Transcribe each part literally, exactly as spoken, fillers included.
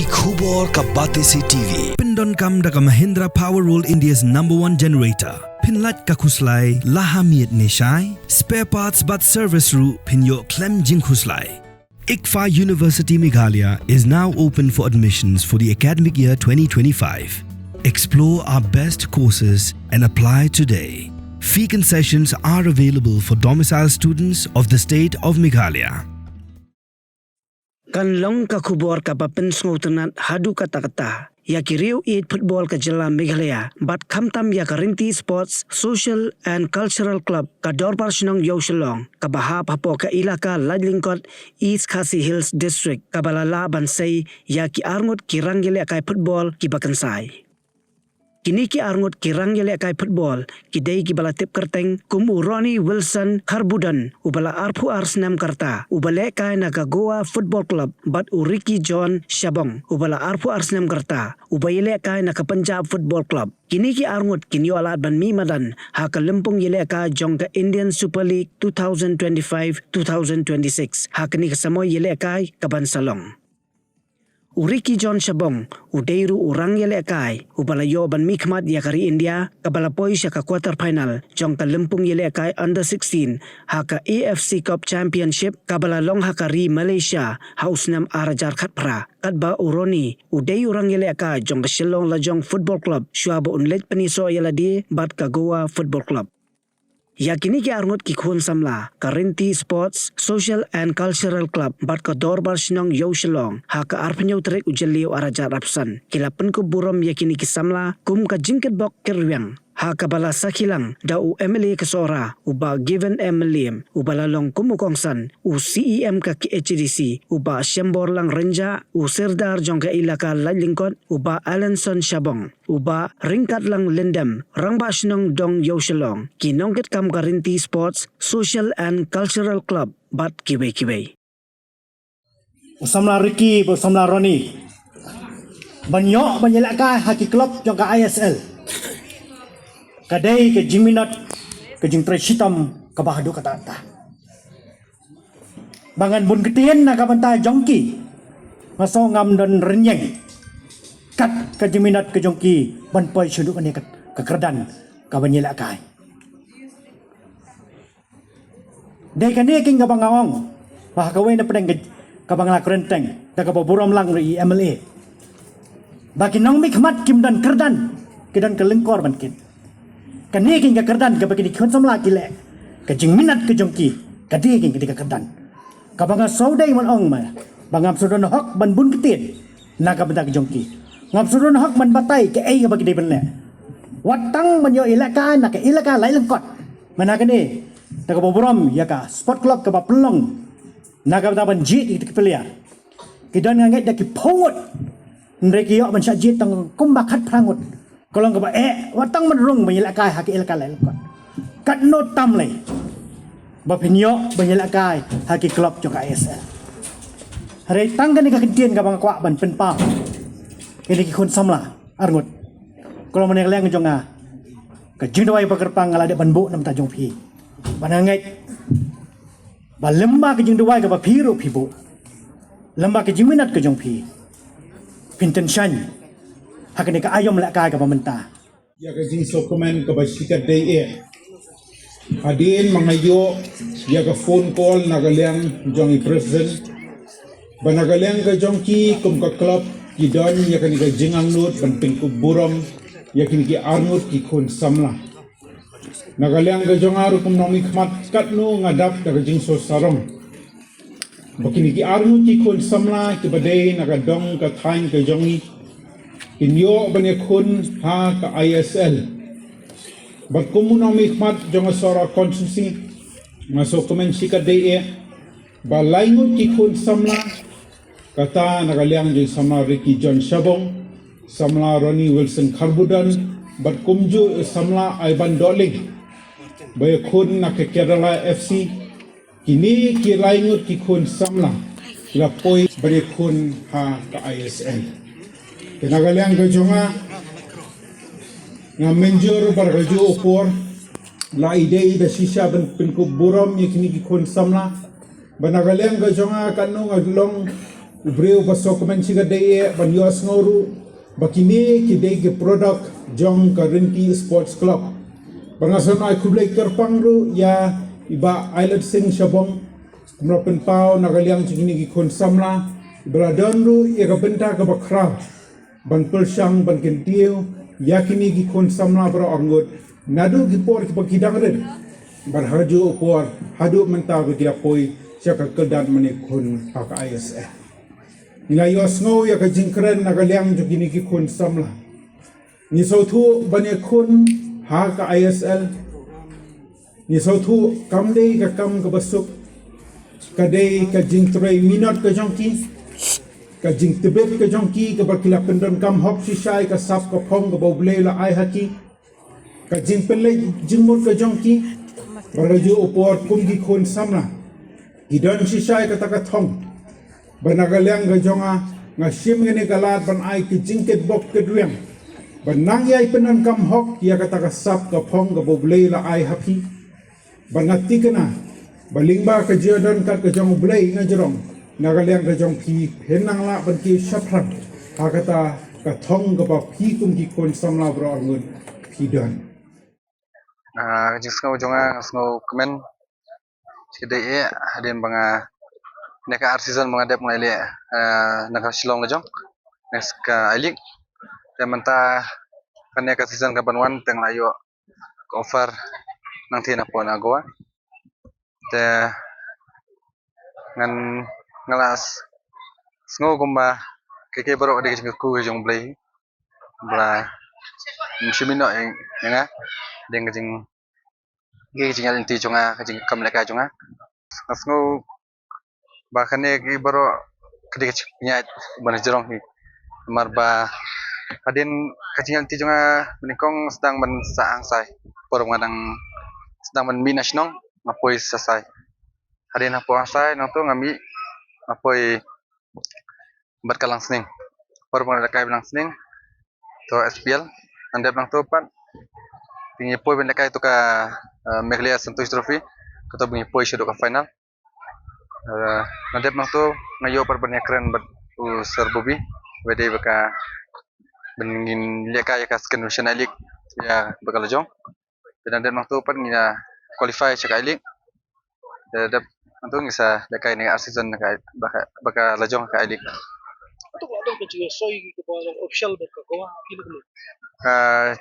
Khubor ka Batesi T V. Pyndonkam da ka Mahindra Power World, India's number one generator. Pynlait ka khuslai la ha miet ne shai. Spare parts bad service ruh pynïoh khlem jingkhuslai. ICFAI University Meghalaya is now open for admissions for the academic year twenty twenty-five. Explore our best courses and apply today. Fee concessions are available for domicile students of the state of Meghalaya. Kan long ka khubor kaba pynsngewtynnat haduh katta katta ïa ki riew ïeit football ka jylla Meghalaya bad khamtam ïa ka Rynti Sports Social and Cultural Club ka Dorbar Shnong Ïew Shillong, kaba hap hapoh ka ilaka Laitlyngkot, East Khasi Hills District, kaba la lah ban sei ïa ki arngut ki rangïalehkai football kiba kynsai. Kine ki arngut ki rangïalehkai football ki dei kiba la tip kyrteng kum u Ronnie Wilson Kharbudon, uba la arphew ar snem ka rta, uba lehkai na ka Goa Football Club, bad u Ricky John Shabong, uba la arphew ar snem ka rta, uba ïalehkai na ka Punjab Football Club. Kine ki arngut kin ïoh lad ban mih madan ha ka lympung ïalehkai jong ka Indian Super League two thousand twenty-five two thousand twenty-six ha kane ka samoi ïalehkai kaban sa long. U Ricky John Shabong u dei ruh u rangïalehkai uba la ïoh ban mihkhmat ïa ka ri India, kaba la poi sha ka quarter final jong ka lympung ïalehkai under sixteen ha ka A F C Cup Championship, kaba la long ha ka ri Malaysia ha u snem ar hajar khatphra. Katba u Ronnie u dei u rangïalehkai jong ka Shillong Lajong Football Club shuwa ba un leit pynïasoh ïa lade bad ka Goa Football Club. Ïa kine ki arngut ki khun samla ka Rynti Sports Social and Cultural Club bad ka Dorbar Shnong Ïew Shillong ha ka arphew tarik u Jylliew ar hajar arphew san ki la pynkup burom ïa kine ki samla kum ka jingkitbok kitrwiang, ha kaba la sakhi lang da u M L A ka Sohra u Bah Given M Mylliem, uba la long kum u kongsan u C E M ka K H A D C u Bah Shemborlang Rynjah, u Sirdar jong ka ilaka Laitlyngkot u Bah Alanson Shabong, u Bah Ryngkatlang Lyndem, Rangbah Shnong Dong Ïew Shillong, ki nongkitkam ka Rynti Sports Social and Cultural Club bad kiwei kiwei. U samla Ricky bad u samla Ronnie ban ïoh ban ïalehkai ha ki club jong ka I S L ka dei ka jingminot, ka jingtrei shitom kaba haduh katta katta. Ba ngan bun ktien na ka bynta jong ki, nga sngew ngam don rynïeng kat ka jingminot ka jong ki ban poi shaduh kane ka, ka kyrdan kaban ïalehkai. Dei kane keiñ kaba nga ong ba ha kawei na pdeng ka, kaba nga la kren teng da kaba burom lang ruh ïa i M L A, ba ki nongmihkhmat kim don kyrdan, ki don ka lyngkor ban kit. Kane keiñ ka kyrdan kaba kine ki khun samla ki leh, ka jingminot ka jong ki, ka dei keiñ ka dei ka kyrdan kaba nga sngew dei ban ong ma ba ngam sngewdon hok ban bun ktien na ka bynta ka jong ki. Ngam sngewdon hok ban batai kaei kaba ki dei ban leh. Wat tang ban ïoh ïalehkai na ka ilaka Laitlyngkot, mynta kane da kaba burom ïa ka sport club kaba pynlong na ka bynta ban jied ïa ki player. Ki don, nga ngeit, da ki phew ngut, hynrei ki ïoh ban shah jied tang kumba khatphra ngut. Ka long kaba eh, wat tang ban rung ban ïalehkai ha ki ilaka Laitlyngkot. Katno tam lei ba phin ïoh ban ïalehkai ha ki club jong ka I S L. Hynrei tang kane ka kyntien kaba nga kwah ban pynpaw ïa kine ki khun samla arngut. Ka long, na ka liang jong nga, ka jingduwai ba kyrpang nga la dep ban buh na ka bynta jong phi, ba nga ngeit ba lem bad ka jingduwai kaba phi ruh phi buh, lem bad ka jingminot ka jong phi, phin tyngshaiñ ha kane ka aïom lehkai kaba mynta. Ïa ka jingsngewkmen kaba shikatdei eh, hadien ba nga ïoh ïa ka phone call na ka liang jong i president, ba na ka liang ka jong ki kum ka club ki don ïa kane ka jingangnud ban pynkup burom ïa kine ki arngut ki khun samla. Na ka liang ka jong nga ruh kum nongmihkhmat, katno nga dap da ka jingsngewsarong ba kine ki arngut ki khun samla kiba dei na ka dong ka thaiñ ka jong ngi kin ïoh ban ïakhun ha ka I S L. Bad kum u nongmihkhmat jong ka Sohra constituency, nga sngewkmen shikatdei eh ba lai ngut ki khun samla, kata na ka liang jong i samla Ricky John Shabong, samla Ronnie Wilson Kharbudon, bad kumjuh i samla Ivan Dohling ba ïakhun na ka Kerala F C, kine ki lai ngut ki khun samla ki la poi ban ïakhun ha ka I S L. Te na ka liang ka jong nga, nga mynjur ba ha kajuh ka por la i dei da shisha ban pynkup burom ïa kine ki khun samla. Ba na ka liang ka jong nga, katno nga long U briew ba sngewkmen shi ka dei eh ban ïohsngew ruh ba kine ki dei ki product jong ka Rynti Sports Club. Ba nga sa ai khublei kyrpang ruh ïa i Bah Ailad Singh Shabong, kumba la pynpaw na ka liang jong kine ki khun samla, ba la don ruh ïa ka bynta kaba khraw ban pyrshang ban kyntiew ïa kine ki khun samla baroh arngut, naduh ki por kiba ki dang rit bad ha kajuh u por haduh mynta ba ki la poi sha ka kyrdan mane khun ha ka I S L. Ngi la ïohsngew ïa ka jingkren na ka liang jong kine ki khun samla. Ngi sngewthuh ban ïakhun ha ka I S L. Ngi sngewthuh kam dei ka kam kaba suk. Ka dei ka jingtrei minot ka jong ki, ka jingtbit ka jong ki kaba ki la pyndonkam hok shisha ïa ka sap ka phong kaba U Blei u la ai ha ki. Ka jingpynleit jingmut ka jong ki, bad ha kajuh u por kum ki khun samla, ki don shisha ïa kata ka thong. Ba na ka liang ka jong nga, nga shim kane ka lad ban ai ka jingkitbok kitrwiang, ban nang ïai pyndonkam hok ïa kata ka sap ka phong kaba U Blei u la ai ha phi. Bad nga thikna ba lyngba ka jingïadon kat ka jong U Blei, nga jrong na ka liang ka jong phi, phin nang lah ban kiew shaphrang ha kata ka thong kaba phi kum ki khun samla baroh arngut phi don. Ah, ka jingsngew jong nga, nga sngewkmen shi ka dei eh, hadien ba nga, ne ka ar season ba nga dep nga leh, ah, na ka Shillong la jong, ne ka I-League. Te mynta kane ka season ka ban wan te nga la ïoh ka offer nangtei na pdeng Goa. Te ngan, nga la s-, sngew kumba ka, ka baroh ka dei ka jingkyrkhu ka jong U Blei. Ba la shim ïa nga, ïa nga, dei ka jing, ka jingïaid lynti jong nga, ka jingkam lehkai jong nga. Nga sngew ba kane ki baroh ka dei ka jingïaid ban jrong hi. Namar ba hadien ka jingïaid lynti jong nga banyngkong sdang ban sah ha Angsai. Por ba nga dang sdang ban mih na shnong nga poi sha Angsai. Hadien hapoh Angsai nangta nga mih nga poi bad ka Langsning. Por ba nga lehkai bad Langsning, to S P L, nga dep nangta pat ngi poi ban lehkai to ka, eh, Meghalaya Santosh Trophy, kato ba ngi poi shaduh ka final. Eh, nga dep nangta nga ïoh pat ban ïakren bad u Sir Bobby, ba dei ba ka, ban ngin lehkai ïa ka Second Division I-League ïa ba ka la jong. Te nga dep nangta pat ngi la qualify sha ka I-League. Te dep nangta ngi sa lehkai ne ar season ka, ba ka, ba ka la jong ka I-League. Ato ka dang ka jingïasoi kaba long official bad ka Goa, ki luk luk. Ka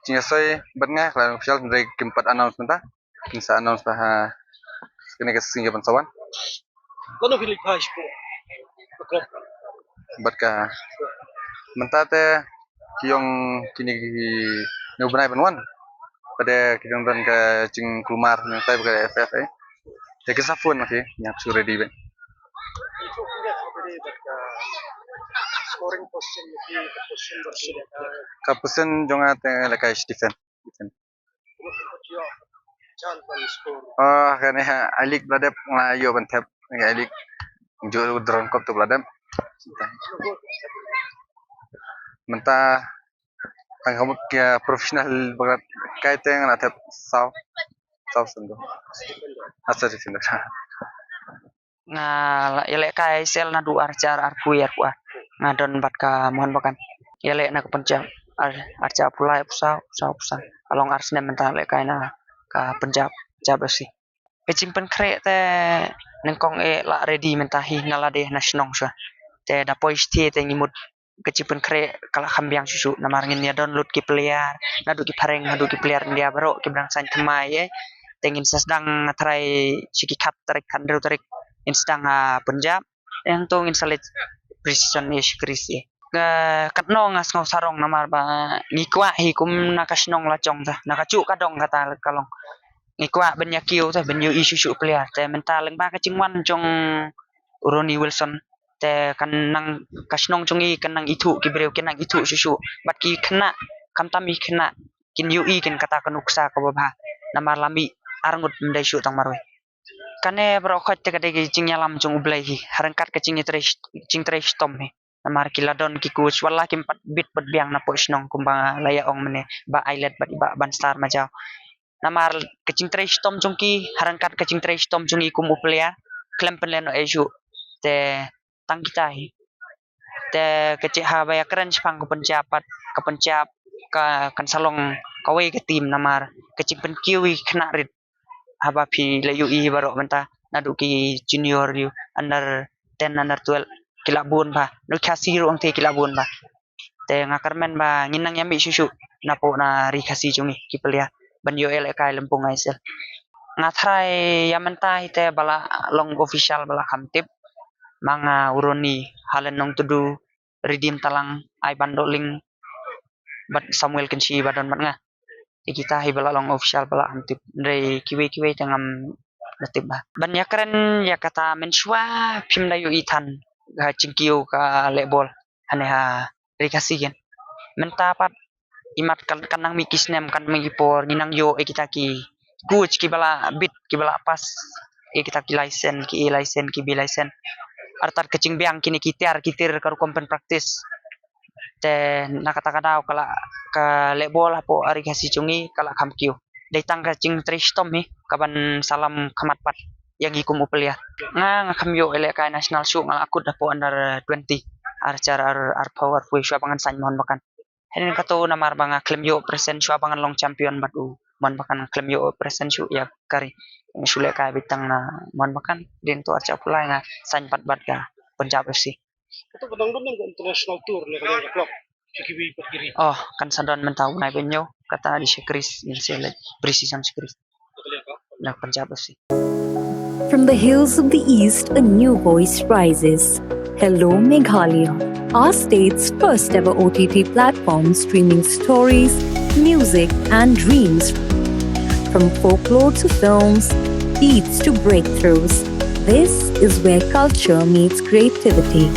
jingïasoi bad nga ka long official, hynrei kim pat announce mynta. Kin sa announce ha kane ka sngi ban sa wan. Lano phi leit phai sha ka club? Bad ka mynta te ki ong kine ki, ne u bnai ban wan, pat ki dang don ka jingkulmar ne tai bad ka F F A. Te ki sa phone ma ki, ngi hap shu ready bad. Ka position jong nga te lehkai defense. Defense. Oh, kane ha I-League ba la dep nga ïoh ban thep, ha I-League. Ju drone kop tu ba la dep. Mynta tang ka mut ka professional ba la kai te nga la thep saw. Saw sien tu. Asa di sien tu. Nga la ïalehkai sel naduh ar hajar arphew arphew ar. Nga don bad ka Mohun Bagan. Ïaleh na ka Punjab. Ar, ar hajar arphew lai arphew saw, arphew saw, arphew saw. Ka long ar snem mynta lehkai na ka Punjab, Punjab F C. Ka jingpynkhreh te nyngkong eh la ready mynta hi na lade na shnong shuwa. Te da poi shatei te ngi mut ka jingpynkhreh ka la kham biang shuh shuh namar ngin ïa don lut ki player, naduh ki phareng haduh ki player India baroh kiba dang saiñ thymmai eh. Te ngin sa sdang trai shi ki khat tarik, khathynriew tarik ngin sdang ha Punjab. Te hangto ngin sa leit pre-season eh shi Greece eh. Ka, katno nga sngew sarong namar ba ngi kwah hi kum na ka shnong la jong ta, na kajuh ka dong kata ka long. Ngi kwah ban ïa kiew ta, ban ïohi shuh shuh player. Te mynta lyngba ka jingwan jong u Ronnie Wilson, te kan nang, ka shnong jong ngi kan nang ithuh, ki briew kin nang ithuh shuh shuh. Bad ki khynnah, khamtam ki khynnah, kin ïohi kin kata ka nuksa kaba bha. Namar la mih arngut ym dei shuh tang marwei. Kane baroh khoit te ka dei ka jingïalam jong U Blei hi, ha ryngkat ka jingtrei, jingtrei shitom hi. Namar ki la don ki coach, wat la kim pat bit pat biang na pdeng shnong kumba la ïa ong mynne, Bah Ailad bad i Bah Banstar Majaw. Namar ka jingtrei shitom jong ki, ha ryngkat ka jingtrei shitom jong ngi kum u player, khlem pynlehnohei shuh. Te tang kita hi. Te ka jingïakren shaphang ka Punjab pat, ka Punjab ka kan sa long kawei ka team namar ka jingpynkiew ïa ki khynnah rit. Haba phi la ïohi baroh mynta naduh ki junior ïa u under ten, under twelve ki la bun bha. Naduh Khasi ruh ong te ki la bun bha. Te nga kyrmen ba ngin nang ïa mih shuh shuh napoh na ri Khasi jong ngi ki player ban ïoh ïalehkai lympung I S L. Nga tharai ïa mynta hi te ba la long official ba la kham tip. Ma nga u Ronnie Halen Nongtudu, Redeem Talang, Aiban Dohling bad Samuel Kynshi ba don bad nga. Ïa kita hi ba la long official ba la kham tip. Hynrei kiwei kiwei te ngam da tip bha. Ban ïakren ïa kata mynshuwa phim da ïohi than ka jingkiew ka lehbol hane ha ri Khasi ken. Mynta pat imat kan, kan nang mih ki snem, kan mih ki por, ngi nang ïoh ïa kita ki coach kiba la bit, kiba la pass ïa kita ki license, ki A license, ki B license. Artat ka jingbiang kine ki tiar ki tir ka rukom pynpractice. Te na kata ka daw ka la, ka lehbol hapoh ri Khasi jong ngi ka la kham kiew. Dei tang ka jingtrei shitom hi kaban salam khmat pat ïa ngi kum u player. Nga, nga kham ïoh ïalehkai national shuh, nga la kut hapoh under twenty. Ar hajar ar, arphew arphew shuwa ba ngan sign Mohun Bagan. Hynrei kato namar ba nga khlem ïoh present shuwa ba ngan long champion bad u Mohun Bagan, nga khlem ïoh present shuh ïa ka ri. Nga shu lehkai beit tang na Mohun Bagan, dei to ar hajar arphew lai nga sign pat bad ka Punjab F C. Kato ka dang don ka international tour ne ka liang ka club. Sa kiwei pat ki ri. Oh, kan sa don mynta u bnai ba ñiew, kata dei sha Greece, ngin sa leit pre-season sha Greece. Na Punjab F C. From the hills of the East, a new voice rises. Hello Meghalaya, our state's first ever O T T platform streaming stories, music, and dreams. From folklore to films, beats to breakthroughs, this is where culture meets creativity.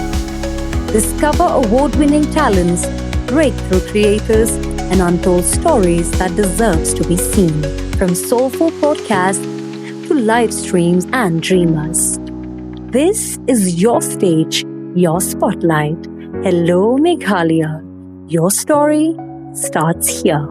Discover award winning talents, breakthrough creators, and untold stories that deserves to be seen. From soulful podcasts to live streams and dreamers. This is your stage, your spotlight. Hello Meghalaya. Your story starts here.